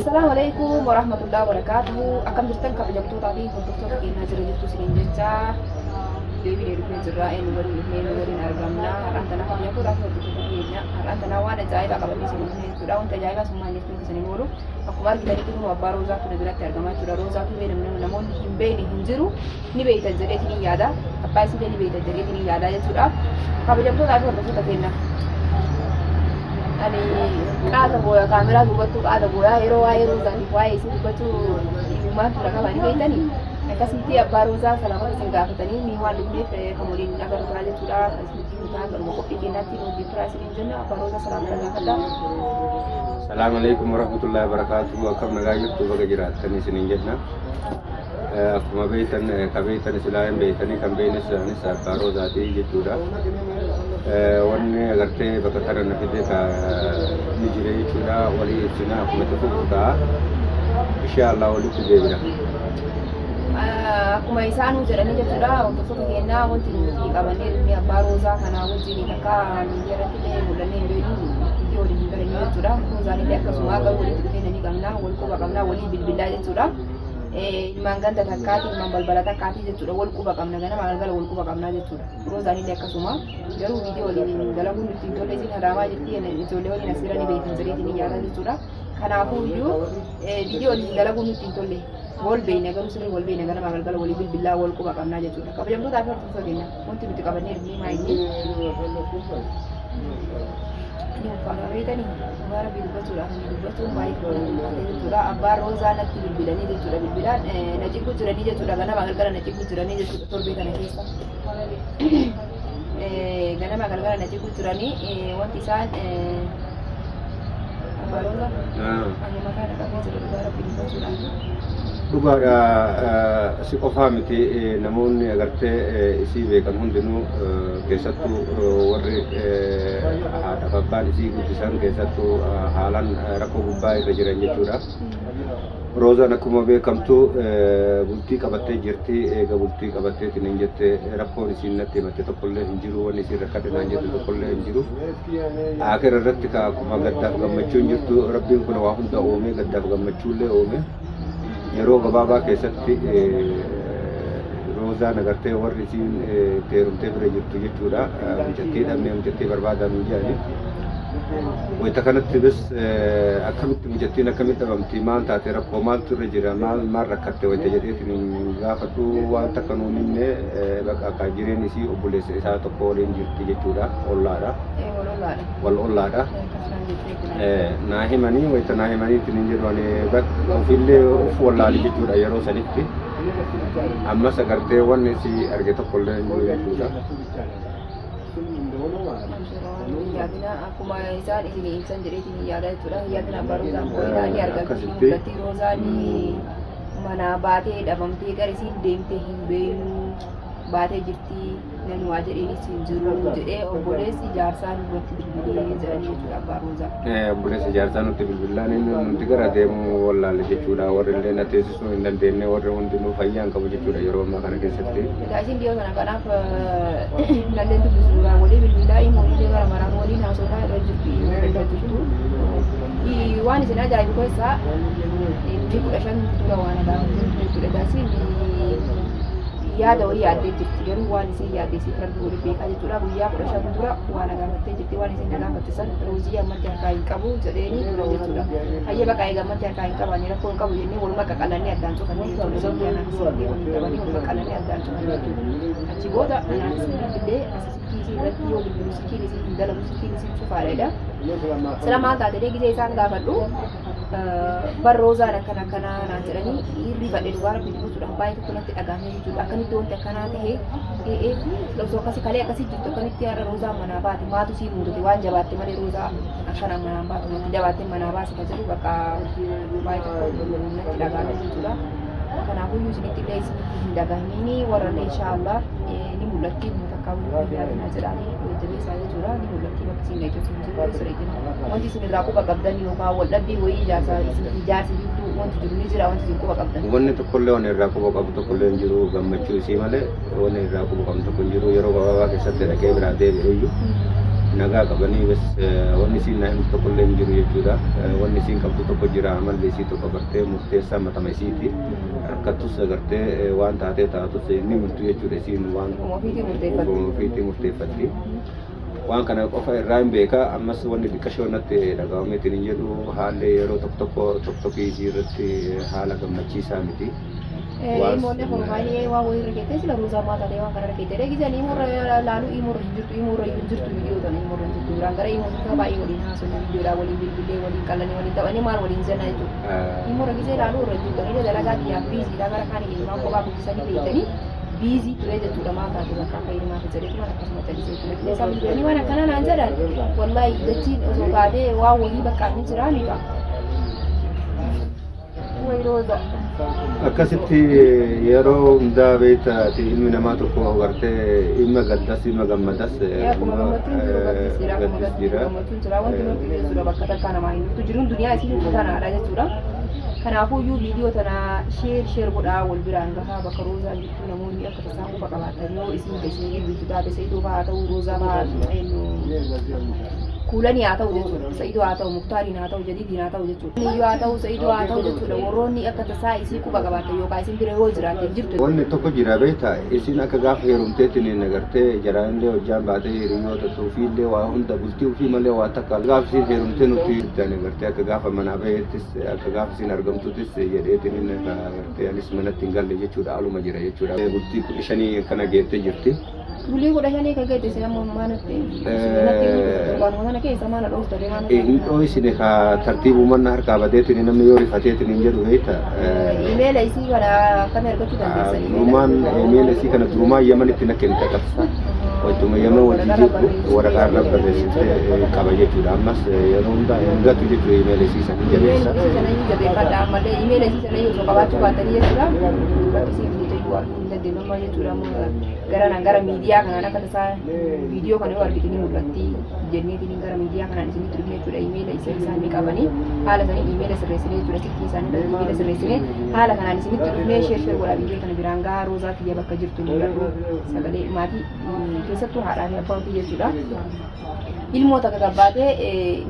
Assalaamu alaikum warahmatullahi wabarakatuhu. Akkam jirtan kabajamtootaa fi hordoftoota keenyaa jira jirtu isiniin jecha deebiin dhufnee jirra. Eenyu waliin dhufnee eenyu waliin argamna. Har'aan tana kabajamtootaa fi hordoftoota keenya har'aan tana waan ajaa'ibaa qabannee isin dhufnee jechuudha. Wanti ajaa'ibaa sun maal jechuun keessan hin oolu. Akkuma argitanitti kun abbaa Roozaatu na biratti argamaa jechuudha. Roozaatu namoonni hin beekne hin jiru. Ni beektan jedheetiin hin yaada. Abbaa isillee ni beektan jedheetiin hin yaada jechuudha. Kabajamtootaa fi hordoftoota keenya. Ani qaata booya kaameraa dubattuu qaata booyaa yeroo waa'ee Roozaatiif waa'ee isii dubbachuu himumaan tura qabanii beektanii akkasitti abbaa Roozaa salaamata isin gaafatanii ni waan dhufneef kan waliin agarru ta'a jechuudha. Isinitti himutaa garuma qophii keenyaatti nu wajjin turaa isiniin jenna. Abbaa Roozaa salaamata gaafadha. Salaamu alaikum warahmatullahi wabarakatuh. Akkam nagaa jirtu, baga jiraattanii isiniin jenna. Akkuma beektan, ka beektan silaa hin beektanii, kan beeknes anis abbaa Roozaatii jechuudha. Wanni agartee bakka kana na fide ka ni jira jechuudha. Walii ibsina akkuma itti fufu ta'a. Insha Allah walitti deebina. Akkuma isaanuu jedhanii jechuudha, hordoftoota keenyaa, wanti nuti qabannee dhufne abbaa Roozaa kanaa wajjin takka miidiyaa irratti illee mul'annee hin beeknu, viidiyoo waliin hin dalagnu jechuudha. Roozaan illee akkasuma, garuu walitti dhufeenya ni qabna, wal quba qabna, walii bilbilaa jechuudha. Ilmaan ganda takkaati, ilmaan balbala takkaati jechuudha. Wal quba qabna, ganama galgala wal quba qabna jechuudha. Roozaan illee akkasuma, garuu viidiyoo waliin dalaguun nutti hin tolle. Isin haraamaa jirti, ijoollee waliin as bira ni beektan jedheetiin hin yaada jechuudha. Kanaafuu iyyuu viidiyoo waliin dalaguun nutti hin tolle. Wal beekna garuu, sirrii wal beekna, ganama galgala walii bilbilaa, wal quba qabnaa jechuudha. Kabajamtootaa fi hordoftoota keenya, wanti nuti qabannee dhufnee maa inni ni ulfaata beekanii, dhugaa rabbii dubbachuudhaaf ni dubbachuun baay'ee tokko natti ulfaate jechuudha. Abbaan Roozaa natti bilbilanii jechuudha. Bilbilaan na ciqu jiranii jechuudha. Ganama galgala na ciqu jiranii jechuudha. Torbee kana keessa. Ganama galgala na ciqu jiranii wanti isaan abbaa Roozaa ani mataa na qabee jira dhugaa rabbii dubbachuudhaaf. Dhugaadha, si qofaa miti, namoonni agartee isii beekan hundinuu, keessattuu warri haadhaaf abbaan isii guddisan, keessattuu haalaan rakkoo gubbaa irra jiran jechuudha. Roozaan akkuma beekamtu bultii qabattee jirti. Eega bultii qabatteetiin hin jette, rakkoon isiin natti himatte tokkollee hin jiru. Wanni isiin rakkadhe naan jette tokkollee hin jiru. Akira irratti ka akkuma gaddaaf gammachuun jirtu, Rabbiin kun waa hunda uume, gaddaaf gammachuullee uume. Yeroo gabaabaa keessatti Roozaan agartee warri isiin itti heerumtee bira jirtu jechuudha. Mucattii dhabnee, mucattii barbaadaa nuun jedhani. Wayita kanatti bis akkamitti mucattiin akkamitti dhabamti, maal taate, rakkoo maaltu irra jira, maal maal rakkatte wayita jedheetiin gaafadhu, waan takka nuun himne. Bakka akka jireen isii obboleessa isaa tokko waliin jirti jechuudha. Ollaadha. Wal ollaadha. Wal ollaadha. Akkasumas jettee kun. Naa himanii, wayita naa himaniitti ni jedhu, ani bakka ofiillee of wallaali jechuudha yeroo sanitti. Ammas agartee wanni isii arge tokkollee hin jiru jechuudha. Yaadina akkuma isaan isin ibsan jedheetiin hin yaada jechuudha. Yaadina abbaa Roozaan boo'inaa ni argamti, ni Akkasitti. mul'atti. Roozaan manaa baatee dhabamtee gara isiin deemte hin beeknu, baatee jirti, namni waa jedheenis hin jiru jedhee obboleessi jaarsaa nurratti bilbilee jedhanii jechuudha abbaa Roozaa. Obboleessa jaarsaa nutti bilbilaan inni nuti gara deemuu wallaalle jechuudha. Warri illee na teessisuu hin dandeenye, warri hundinuu fayyaa hin qabu jechuudha yeroo ammaa kana keessatti. Egaa isin dhiyoo sana kanaaf nalleen dubbisuudhaan walii bilbilaa imoollee gara maraan waliin haasofaa irra jirti irra jirtu. Waan isin ajaa'ibu keessaa ji'a 15 dura waan gaafatte jechuudha. Egaa isin yaada wayii yaaddee jirti, garuu waan isin yaadde isiif rabbi waliin beekaa jechuudha. Guyyaa 15 dura waan gaafattee jirti. Waan isin na gaafatte san Roozii ammatti harkaa hin qabu jedheeni ture jechuudha. Hayyee baqa eega ammatti harkaa hin qabani, rakkoo hin qabu jennee waluma qaqalannee addaan cufannee jechuudha. Silkii anaaf isin waliin qabanii waluma qalannee addaan cufannee jechuudha. Achi booda anaaf isin bilbilee asi silkii isii irratti yoo bilbilu silkiin isii hin dalagu, silkiin isii cufaadha. Sila maal taate gizee isaan gaafadhu, bar Roozaan akkana akkanaa naan jedhanii hirribadhe. Dhugaa rabbi dubbachuudhaaf baay'ee tokko natti dhagahame jechuudha. Akkamitti wanti akkanaa ta'e? Ee, osoo akkasii kalee akkasii jirtu, akkamitti har'a Roozaan manaa baate? Maatu sii mudate? Waan jabaatte malee Roozaa akkana manaan baatu, natti jabaatte manaa baase ka jedhu bakka baay'ee tokko natti dhagahame jechuudha. Kanaafuu isinitti illee isinitti hin dhagahamiini, warra illee inshaallah ni mul'atti takkaa waliin yaadinaa jedhaanii jajjabeessaa jechuudha. Ni mul'atti, bakki isin dheechuuf hin jiru sirriitti. Wanti isin irraa quba qabdan yookaan wal dhabbii wayii ijaarsa isin ijaarsi jidduu wanti jiru ni jira, wanti isin quba qabdan? Wanni tokkollee, wanni irraa quba qabu tokkollee hin jiru, gammachuu isii malee wanni irraa quba qabu tokko hin jiru. Yeroo gabaabaa keessatti dhaqee biraa deebi'e iyyuu. Nagaa qabanii bas wanni isiin na himtu tokkollee hin jiru jechuudha. Wanni isiin qabdu tokko jira amalli isii tokko agartee murteessaa matama isiiti. Rakkattus agartee waan taatee taatus ni murtu jechuudha isiin waan ofiitii murteeffatti. Waan kana qofa irraa hin beeka ammas wanni xiqqashoo natti dhaga'ameetiin hin jedhu haalli yeroo tokko tokko tokko tokko isii irratti haala gammachiisaa miti. Imoollee formaayilii waan wayii irra keettee sila ruusaa maal taatee waan kana irra keettee dheegisanii imorra laalu imorra hin jirtu imorra hin jirtu viidiyoo tana imorra hin jirtu biraan gara imorra baay'ee waliin haasofne viidiyoodhaa waliin bilbilee waliin qallanii waliin taphanii maal waliin jenna jechuudha. Imorra gisee laalu irra jirtu inni dalagaa biyyaa biiziidha gara kaan ilmaan kophaa guddisanii beektanii biizii ture jechuudha maal taate bakka akka ilmaa fi jedhetu waan akkasuma callisee jechuudha. Gisee isaa bilbilanii waan akkana naan jedhan wallaahi dachiin osoo taatee waan wayii bakka inni jiraa miidha. Akkasitti yeroo hundaa beektaati ilmi namaa tokko agartee ilma gaddas ilma gammadas Akkuma gammachuun jiru gaddis jira akkuma gammachuun jira wanti nuti jechuudha bakka takka namaa hin jirtu jiruun duniyaa isiin tanaadha jechuudha. Kanaafuu iyyuu viidiyoo tana sheer sheer godhaa wal biraan gahaa bakka roozaan jirtu namoonni akka tasaa quba qabaatan yoo isin isin bilbiltu taate Sa'idoo fa'aa ta'uu roozaa fa'aa kuulanii haa ta'u jechuudha. Sa'idoo haa ta'u Muktaariin haa ta'u Jadiidiin haa ta'u jechuudha. Iyyuu haa ta'u Sa'idoo haa ta'u jechuudha. Warroonni akka tasaa isii quba qabaatan yookaan isin bira yoo jiraatte jirtu. Wanni tokko jira beektaa isin akka gaafa heerumteetiin agartee jaraanillee hojjaan baatee hiriyoota ofiillee waa hunda bultii ofii malee waa takka gaafa isin heerumtee nuti agartee akka gaafa manaa baheettis akka gaafa isin argamtutis jedheetiin agartee anis manatti hin galle jechuudha aluma jira jechuudha. Bultii 15 kana geettee jirti. Bulii 15 kan geette isin ammoo maanatti waanuma sana keessa maana dhoofta maana. Hin dhoofisine ka tartiibumaan harkaa badeetiin namni yoo rifateetiin hin jedhu beekta. Imeela isii kana akkami argachuu dandeessan? Durumaan imeela isii kana durumaan Yamanitti na kennite qabsa. Wajjuma Yaman wajjin jirtu waraqaa irra barreessitee qaba jechuudha. Ammas yeroo hundaa hin gatu jechuudha imeela isii sana jabeessa. Imeela isii sana iyyuu jabeeffadha ammallee imeela isii sana iyyuu osoo qabaachuu baattanii jechuudha. Bakki isii fuutee hin dandeenyummaa jechuudha. Gara naan gara miidiyaa kanaan akka tasaa viidiyoo kana yoo argite ni mul'atti jenneetiin gara miidiyaa kanaan isinitti dhufne jechuudha. Imeela isii isaanii qabanii haala sanii imeela sirreessine jechuudha. Silkii isaanii imeela sirreessine haala kanaan isinitti dhufne sheer sheer godhaa viidiyoo kana biraan gahaa roozaa kiyya bakka jirtu mul'adhu sagalee maatii keessattuu haadhaa fi abbaa ofii jechuudha. Ilmoo takka gabbaatee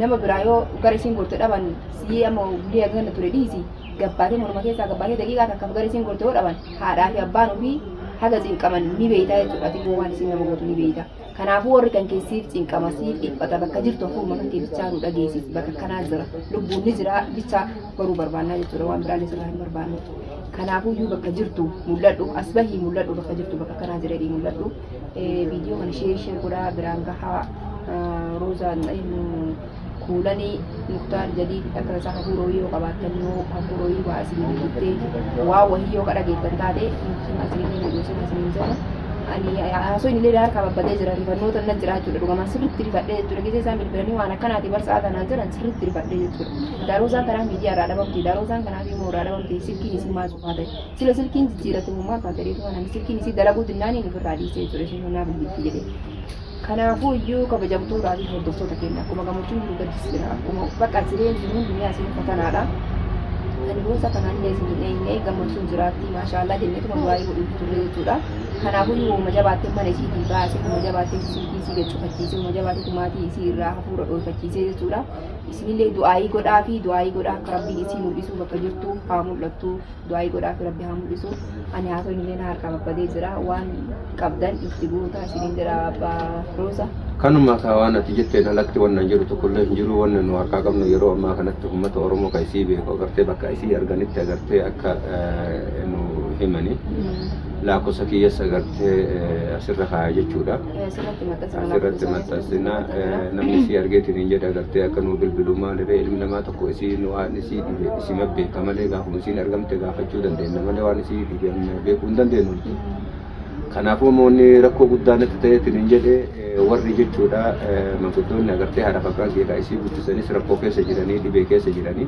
nama biraa yoo gara isiin gorte dhaban sii amma ulee hagana ture dhiisi gabbaatee morma keessaa gabbaatee daqiiqaa takkaaf gara isiin gorte yoo dhaban haadhaa fi abbaan ofii haga cinqaman ni beeyta jechuudha. Ati waan isiin nama gootu ni beeyta. Kanaafuu warri kan keessiif cinqama siif dhiphata bakka jirtu hafuuruma kan kee bichaa nu dhageessis bakka kanaa jira lubbuun ni jira bichaa baruu barbaannaa jechuudha waan biraan sirraa hin barbaannu. Kanaafuu iyyuu bakka jirtu mul'adhu as bahii mul'adhu bakka jirtu bakka kanaa jira jedhii mul'adhu. Viidiyoo kana sheer sheer godhaa biraan gahaa roozaan kuulanii Muktaar Jadiid akka tasaa hafuuroo yoo qabaattan yoo hafuuroo waa isin bilbiltee waa wahii yoo kadhageettan taate asiniin jedhu asiniin jedha. Ani haasoo inni illee harkaa babbadee jira rifannoota nan jira jechuudha dhugamaan sirriitti rifadhee jechuudha gisee isaan bilbilanii waan akkanaati barsaa tanaan jiran sirriitti rifadhee jechuudha. Daroosaan kanaa miidiyaa irraa dhabamte daroosaan kanaa fi mooraa dhabamte silkiin isii maal cufaa ta'e sila silkiin jijjiirate maal taate reetu kanaan silkiin isii dalaguu dinnaaniin ofirraa dhiisee jechuudha isheen naa bilbilti jedhee. Kanaafuu iyyuu kabajamtootaa fi hordoftoota keenya akkuma gammachuun jiru gaddis jira akkuma bakka jireenyi jiruun duniyaa isin fatanaadha. Ani gosa kanaan illee isin hin eenyee gammachuun jiraatti maashaallaa jenneetuma du'aa godhuuf turre jechuudha. Kanaafuu iyyuu uuma jabaattee mana isiitii baasee uuma jabaattee silkii isii gachuufachiisee uuma jabaattee maatii isii irraa hafuura dhoorfachiisee jechuudha. Isinillee du'aayii godhaa fi du'aayii godhaa akka rabbiin isii mul'isu bakka jirtu haa mul'attu du'aayii godhaa fi rabbi haa mul'isu. Ani haasoo illee na harkaa babbadee jira waan qabdan itti guutaa isiniin jira abbaa Rooza. Kanuma ka waan ati jetteen alatti wannan jiru tokkollee hin jiru wanna nu harkaa qabnu yeroo ammaa kanatti uummata Oromoo ka isii beeku agartee bakka isii arganitti agartee akka nu himani lakkoofsa kiyyas agartee asirra kaayaa jechuudha. Asirratti maxxansina namni isii argeetiin hin jedhe agartee akka nu bilbilu maalirree ilmi namaa tokko isii waan isii dhibe isima beeka malee gaafuma isiin argamte gaafachuu dandeenya malee waan isii dhibe beekuu hin dandeenyu. Kanaafuu namoonni rakkoo guddaa natti ta'eetiin hin jedhe warri jechuudha manguddoonni agartee haadha abbaan keedaa isii guddisanis rakkoo keessa jiranii dhibee keessa jiranii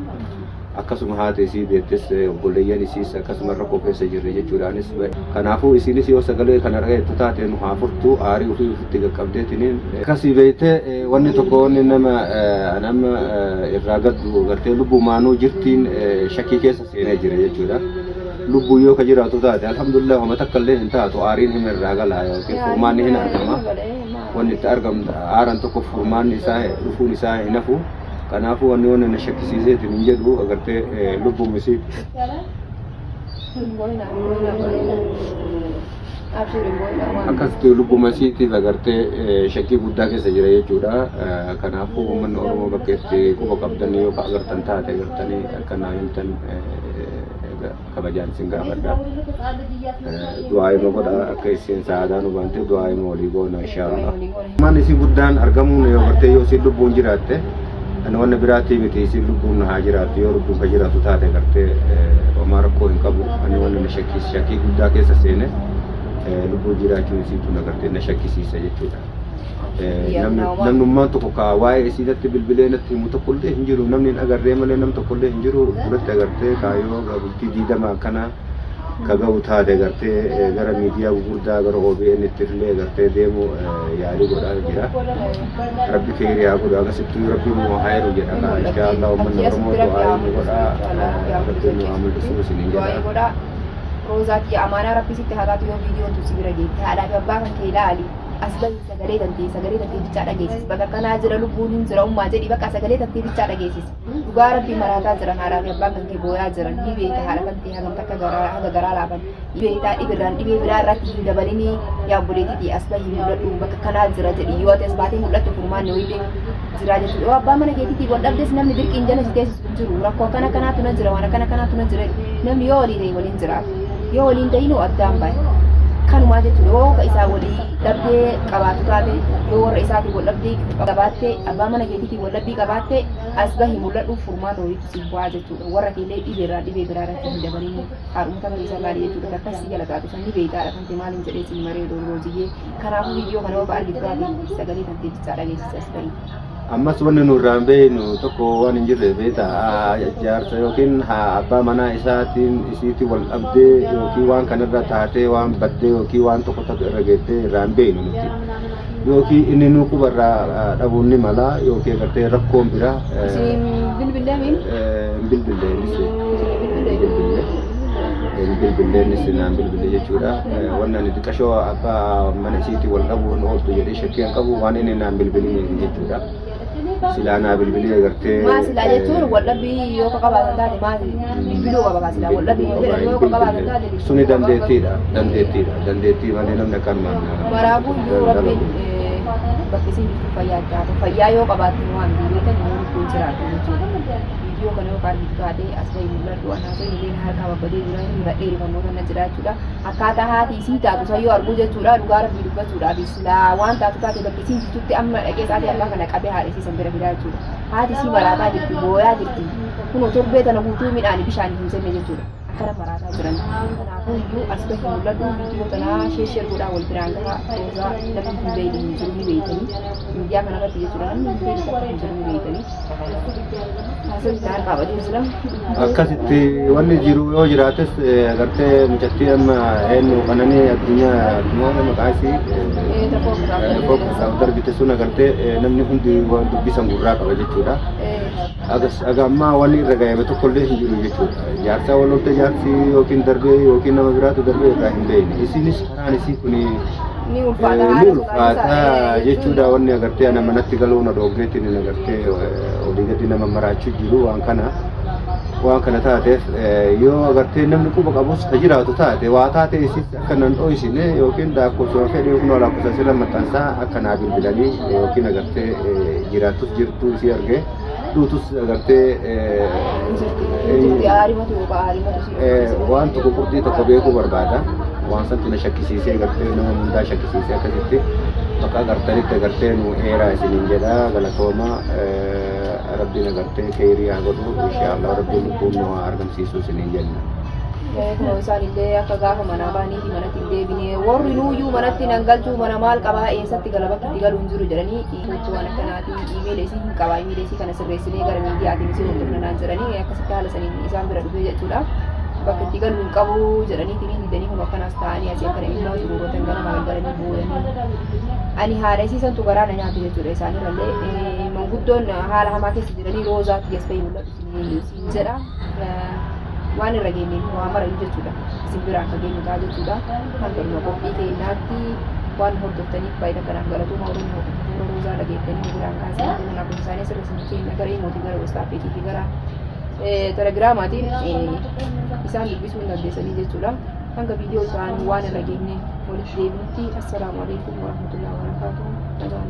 akkasuma haati isii deettes obboleeyyan isiis akkasuma rakkoo keessa jirre jechuudhaanis kanaafuu isiinis yoo sagalee kana dhageettu taate nu haa furtu aarii ofii ofitti qaqqabdeetiin akkasii beeyte wanni tokko wanni nama nama irraa gaddu agartee lubbumaanuu jirtiin shakkii keessa seenee jira jechuudha. Lubbuu yoo ka jiraatu taate alhamdulillah homa takka illee hin taatu aariin hima irraa gala yookiin furmaanni hin argama. Wanni itti argamu haaraan tokko furmaanni isaa dhufuun isaa hin hafu. Kanaafuu wanni na shakkisiiseetiin hin jedhu agartee lubbuun isii. Akkasitti lubbuma isiitiif agartee shakkii guddaa keessa jira jechuudha. Kanaafuu uummanni Oromoo bakka itti quba qabdan yoo agartan taate agartanii akka naa himtan kabajaan isin gaafadha. Du'aa ima godha akka isin sa'aadaa nu baante du'aa ima walii goona inshaallah. Manni isii guddaan argamuun yoo agartee yoo isin lubbuun jiraatte ani wanna biraatii miti isin lubbuun haa jiraattu yoo lubbuun ka jiraattu taate agartee homaa rakkoo hin qabu. Ani wanna na shakkii guddaa keessa seene lubbuun jiraachuun isiitu agartee na shakkisiisa jechuudha. Namnummaan tokko ka waa'ee isiirratti bilbilee natti himu tokkollee hin jiru. Namni hin agarree malee nam tokkollee hin jiru. Duratti agartee kaayyoo bultii diidama akkana ka ga'u taate agartee gara miidiyaa gurguddaa gara OBN itti illee agartee deemu yaalii godhaa jira. Rabbi keerii haa godhu akkasittuu Rabbi nu haa heeru jedha. Inshaallah uummanni Oromoo du'aa inni godhaa Rabbi nu haa mul'isu isiniin jedha. Roozaati amaanaa Rabbi sitti haa taatu yoo viidiyoon tu si bira geette haadhaa fi abbaa kan kee ilaali. As bahi sagalee tantee bichaa dhageessisi. Bakka kanaa jira lubbuun hin jira ummaa jedhi bakka sagalee tantee bichaa dhageessisi. Dhugaa Rabbi maraataa jiran haadhaa fi abbaan kan kee booyaa jiran ni beekta haadha kan ta'e hagam takka haga garaa laafan. Ni beektaa dhibirraan dhibee biraa irratti hin dabalinii yaa obboleettiitii as bahi mul'adhu bakka kanaa jira jedhi yoo ati as baatee mul'attu furmaanni wayiillee jira jechuudha. Yoo abbaa mana keetiitii wal dhabdes namni dirqiin jala si teessisu hin jiru. Rakkoo akkana kanaatu na jira waan akkana kanaatu na jira namni yoo walii ta'e waliin jiraatu. Yoo waliin ta'inuu addaan bahe. Kanumaa jechuudha yoo isaa walii dhabdee qabaatu taate yoo warra isaatiin wal dhabdee qabaatte abbaa mana keetiitiin wal dhabbii qabaatte as bahi mul'adhu furmaata wayiitu si bu'aa jechuudha. Warra keellee dhibeerraa dhibee biraa irratti hin dabalin haadhumata kan isa laalee jechuudha. Akkas si jala taatu san ni beektaadha kan ta'e maaliin jedhee si maree roziyyee. Kanaafuu viidiyoo kana yoo argitu taate sagalee kan ta'e bichaa dhageessisa as bahi. Ammas wanni nu irraan beeknu tokko waan hin jirre beekta jaarsa yookiin abbaa manaa isaatiin isiitti wal dhabdee yookiin waan kanarra taatee waan baddee yookiin waan tokko tokko irra geettee irraan beeknu nuti. Yookiin inni nu quba irraa dhabuun ni mala yookiin agartee rakkoon biraa. Isin bilbilee miin? Bilbilee innis. Bilbilee. Bilbilee innis naan bilbilee jechuudha. Wanni ani xiqqashoo abbaa mana isiitti wal dhabuun ooltu jedhee shakkii hin qabu waan inni naan bilbilee jechuudha. Silaa naa bilbilee agartee. Maa silaa jechuun wal dhabbii yoo ka qabaatan taate maa bilbiluu qaba kaa silaa wal dhabbii yoo fedhan yoo ka qabaatan taate. Suni dandeettiidha dandeettiidha dandeettii malee namni akkanumaan. Maraafuu iyyuu Rabbiin bakki isin jirtu fayyaa taate fayyaa yoo qabaatte waan beektan yoo lubbuun jiraatu jechuudha. Viidiyoo kana yoo argitu taate as bahi mul'adhu anaa osoo illee harkaa babbadee jira hibadhee rifannoo kana jira jechuudha. Akkaataa haati isii taatu san yoo arguu jechuudha dhugaa Rabbii dubbachuudhaaf silaa waan taatu taate bakki isin jirtutti amma dhaqee sa'aatii abbaa kana qabee haadha isii san bira fidaa jechuudha. Haati isii maraataa jirti booyaa jirti kunoo torbee tana guutuu midhaan bishaan hin jenne jechuudha. Akkana maraataa jiran. Kanaafuu iyyuu as bahi mul'adhu viidiyoo tanaa sheer godhaa wal biraan gahaa roozaa namni hin beekne hin jiru ni beektanii. Miidiyaa kanarratti jechuudha namni hin beekne takka hin jiru ni beektanii. Asirratti harkaa badee jira. Akkasitti wanni jiru yoo jiraates agartee mucattii amma eenyu qananii addunyaa maqaa isii fooqasaaf darbite sun agartee namni hundi waan dubbisan gurraa qaba jechuudha. Aga ammaa wanni irra ga'ame tokkollee hin jiru jechuudha. Jaarsaa wal lolte jaarsi yookiin darbee yookiin nama biraatu darbee irraa hin beekne. Isinis karaan isii kuni Ni ulfaata ni ulfaata jechuudha wanni agartee ana manatti galuu na dhooggeetiin agartee olii gadi nama maraachuu jiru waan kana. Waan kana taateef yoo agartee namni quba qabus ka jiraatu taate waa taate isis akka nan dho'isine yookiin lakkoofsuma fedhe kunoo lakkoofsa sirra maxxansaa akka naa bilbilanii yookiin agartee jiraatus jirtuu isii argee duutus agartee waan tokko qurxii tokko beekuu barbaada. Waan santu na shakkisiisee agartee nama hundaa shakkisiisee akkasitti bakka agartanitti agartee nu eeraa isiniin jedha galatooma Rabbiin agartee keerii haa godhu inshaallah Rabbiin lubbuun nu haa argamsiisu isiniin jenna. Kunoo isaan illee akka gaafa manaa baaniiti manatti hin deebine warri nuuyyuu manatti nan galchuu mana maal qabaa eessatti gala bakki itti galuu hin jiru jedhanii huccuu waan akkanaati iimeela isii hin qabaa iimeela isii kana sirreessinee gara miidiyaatiin isii hordofna naan jedhanii akkasitti haala saniin isaan bira dhufee jechuudha. Bakka itti galuu hin qabu jedhaniitiin didanii kun akkanaas ta'anii asii akkana ilmaa xuruuratan ganama galgalanii booyanii. Ani haadha isii santu garaa na nyaate jechuudha isaanirrallee manguddoon haala hamaa keessa jiranii roozaatti as bahii mul'atu siin jedha. Waan irra geenyeen waa mara jechuudha. Isin bira akka geenyu ta'a jechuudha. Hanga dhuma qophii keenyaatti Waan hordoftaniif baay'ee kanaaf galatoomaa. Oromoo hordoftoota Roozaa dhageettanii biraan kaasanii lakkoofsa isaanii asirra isin keenya gara Imootii, gara WhatsAppiitii fi gara Telegramaatiin isaan dubbisuu hin dandeessanii jechuudha. Hanga viidiyoo isaan waan irra geenye walitti deebinutti, assalaamu alaikum warahmatullahi wabarakatuh. Nagaan.